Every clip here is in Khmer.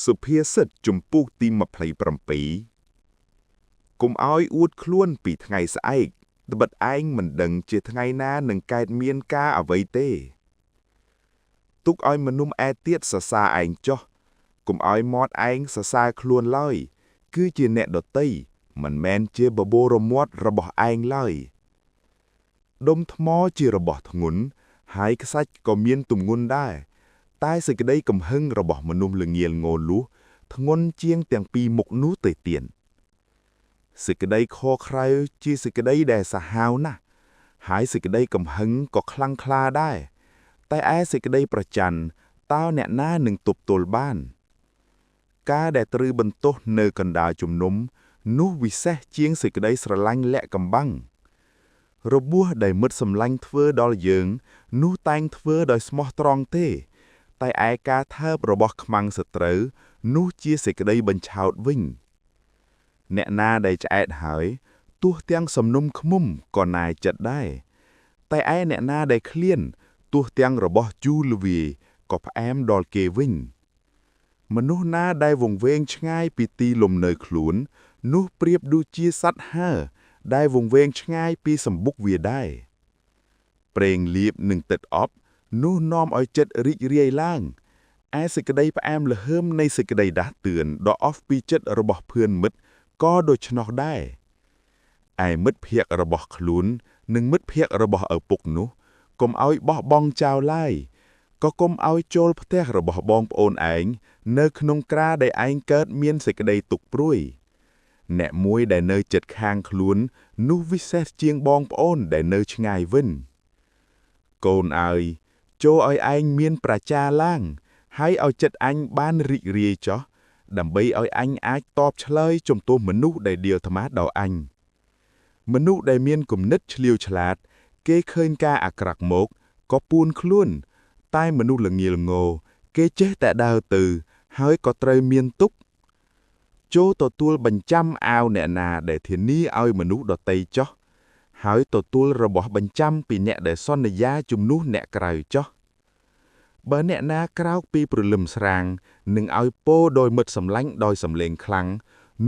សុភាសិតជំពូកទី27កុំឲ្យអួតខ្លួនពីថ្ងៃស្អែកត្បិតឯងមិនដឹងជាថ្ងៃណានឹងកើតមានការអ្វីទេទុកឲ្យមនុស្សឯទៀតសរសើរឯងចុះកុំឲ្យមាត់ឯងសរសើរខ្លួនឡើយគឺជាអ្នកដទៃមិនមែនជាបបូរមាត់របស់ឯងឡើយដុំថ្មជារបស់ធ្ងន់ហើយខ្សាច់ក៏មានទម្ងន់ដែរតែសេចក្តីកំហឹងរបស់មនុស្សល្ងាលងលួសធ្ងន់ជាងទាំងពីរមុខនោះទៅទៀតសេចក្តីខក្រៅជាសេចក្តីដែលសាហាវណាស់ហើយសេចក្តីកំហឹងក៏ខ្លាំងក្លាដែរតែឯសេចក្តីប្រច័ណ្ឌតើអ្នកណានឹងទប់ទល់បាន ការដែលត្រូវបន្ទោសនៅកណ្ដាលជំនុំនោះវិសេសជាងសេចក្តីស្រឡាញ់លាក់កំបាំងរបួសដែលមិត្តសម្លាញ់ធ្វើដល់យើង នោះតែងធ្វើដោយស្មោះត្រង់ទេ តែឯការថើបរបស់ខ្មាំងសត្រូវនោះជាសេចក្តីបញ្ឆោតវិញ អ្នកណាដែលឆ្អែតហើយទោះទាំងសំណុំឃ្មុំក៏ណែចិត្តដែរតែឯអ្នកណាដែលឃ្លានទោះទាំងរបស់ជូរល្វាយក៏ផ្អែមដល់គេវិញ មនុស្សណាដែលវង្វេងឆ្ងាយពីទីលំនៅខ្លួន នោះប្រៀបដូចជាសត្វហើរដែលវង្វេងឆ្ងាយពីសម្បុកវាដែរប្រេងលាបនិងទឹកអប់នោះនាំឲ្យចិត្តរីករាយឡើងឯសេចក្តីផ្អែមល្ហឹមនៃសេចក្តីដាស់តឿនដ៏អស់ពីចិត្តរបស់ភឿនមិត្តក៏ដូច្នោះដែរឯមិត្តភក្តិរបស់ខ្លួននិងមិត្តភក្តិរបស់ឪពុកនោះកុំឲ្យបោះបង់ចោលឡើយក៏កុំឲ្យចូលផ្ទះរបស់បងប្អូនឯងនៅក្នុងក្រាដែលឯងកើតមានសេចក្តីទុក្ខព្រួយអ្នកមួយដែលនៅចិត្តខាងខ្លួននោះវិសេសជាងបងប្អូនដែលនៅឆ្ងាយវិញកូនអើយចូលឲ្យឯងមានប្រាជ្ញាឡើងហើយឲ្យចិត្តអញបានរីករាយចុះដើម្បីឲ្យអញអាចតបឆ្លើយចំពោះមនុស្សដែលដៀលថ្មដល់អញមនុស្សដែលមានគំនិតឆ្លៀវឆ្លាត គេឃើញការអាក្រក់មកក៏ពួនខ្លួន តែមនុស្សល្ងាលងគេចេះតែដើរទៅ ហើយក៏ត្រូវមានទុក្ខចូលទទួលបញ្ចាំអាវអ្នកណាដែលធានាឲ្យមនុស្សដទៃចោះហើយទទួលរបស់បញ្ចាំពីអ្នកដែលសន្យាជំនួសអ្នកក្រៅចោះបើអ្នកណាក្រោកពីព្រលឹមស្រាងនឹងឲ្យពោដោយមិត្តសម្លាញ់ដោយសំឡេងខ្លាំង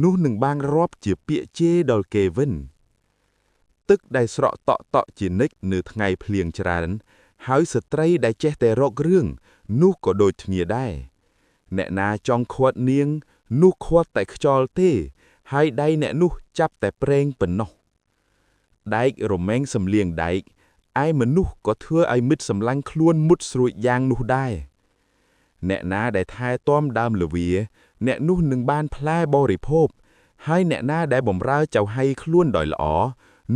នោះនឹងបានរាប់ជាពាក្យជេរដល់គេវិញទឹកដែលស្រក់តក់តក់ជានិច្ចនៅថ្ងៃភ្លៀងច្រើន ហើយស្ត្រីដែលចេះតែរករឿងនោះក៏ដូចគ្នាដែរអ្នកណាចង់ឃាត់នាង នោះឃាត់តែខ្យល់ទេ ហើយដៃអ្នកនោះចាប់តែប្រេងប៉ុណ្ណោះដែករមែងសំលៀងដែកឯមនុស្សក៏ធ្វើឲ្យមិត្តសម្លាញ់ខ្លួនមុតស្រួចយ៉ាងនោះដែរអ្នកណាដែលថែទាំដើមល្វា អ្នកនោះនឹងបានផ្លែបរិភោគហើយអ្នកណាដែលបំរើចៅហៃខ្លួនដោយល្អ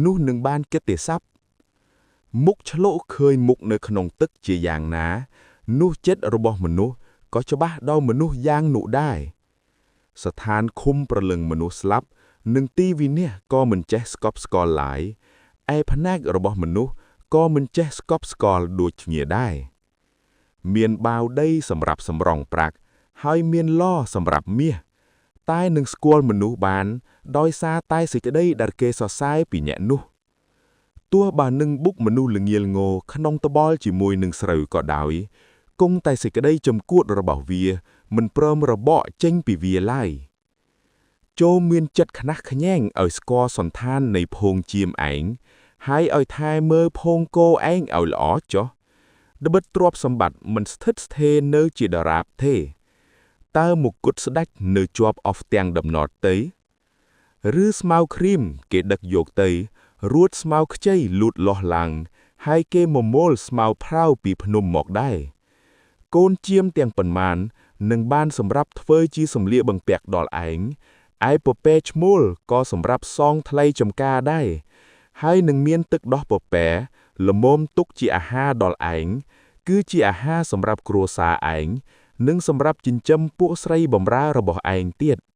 នោះនឹងបានកិត្តិស័ព្ទមុខឆ្លក់ឃើញមុខនៅក្នុងទឹកជាយ៉ាងណា នោះចិត្តរបស់មនុស្សក៏ច្បាស់ដល់មនុស្សយ៉ាងនោះដែរស្ថានឃុំប្រលឹងមនុស្សស្លាប់និងទីវិនាសក៏មិនចេះស្កប់ស្កល់ឡើយឯភ្នែករបស់មនុស្សក៏មិនចេះស្កប់ស្កល់ដូចគ្នាដែរមានបាវដីសម្រាប់សម្រងប្រាក់ហើយមានឡសម្រាប់មាសតែនឹងស្គាល់មនុស្សបាន ដោយសារតែសេចក្តីដែលគេសរសើរពីអ្នកនោះទោះបើនឹងបុកមនុស្សល្ងាលងក្នុងត្បល់ជាមួយនឹងស្រូវក៏ដោយគង់តែសេចក្តីចំគួតរបស់វា មិនព្រមរបកចេញពីវាឡើយចូលមានចិត្តខ្នះខ្ញែងឲ្យស្គាល់សន្តាននៃភោងចៀមឯងហើយឲ្យថែមើលភោងគោឯងឲ្យល្អចុះត្បិតទ្រព្យសម្បត្តិមិនស្ថិតស្ថេរនៅជាដរាបទេតើមុគុតស្ដេចនៅជាប់អស់ទាំងដំណត់ទៅឬស្មៅគ្រីមគេដឹកយកទៅ រួចស្មៅខ្ចីលូតលាស់ឡើង ហើយគេមមូលស្មៅផាវពីភ្នំមកដែរកូនចៀមទាំងប៉ុន្មាននឹងបានសម្រាប់ធ្វើជាសម្លៀកបំពាក់ដល់ឯងឯពពែឈ្មោលក៏សម្រាប់សងថ្លៃចំការដែរហើយនឹងមានទឹកដោះពពែល្មមទុកជាអាហារដល់ឯងគឺជាអាហារសម្រាប់គ្រួសារឯងនិងសម្រាប់ចិញ្ចឹមពួកស្រីបម្រើរបស់ឯងទៀត។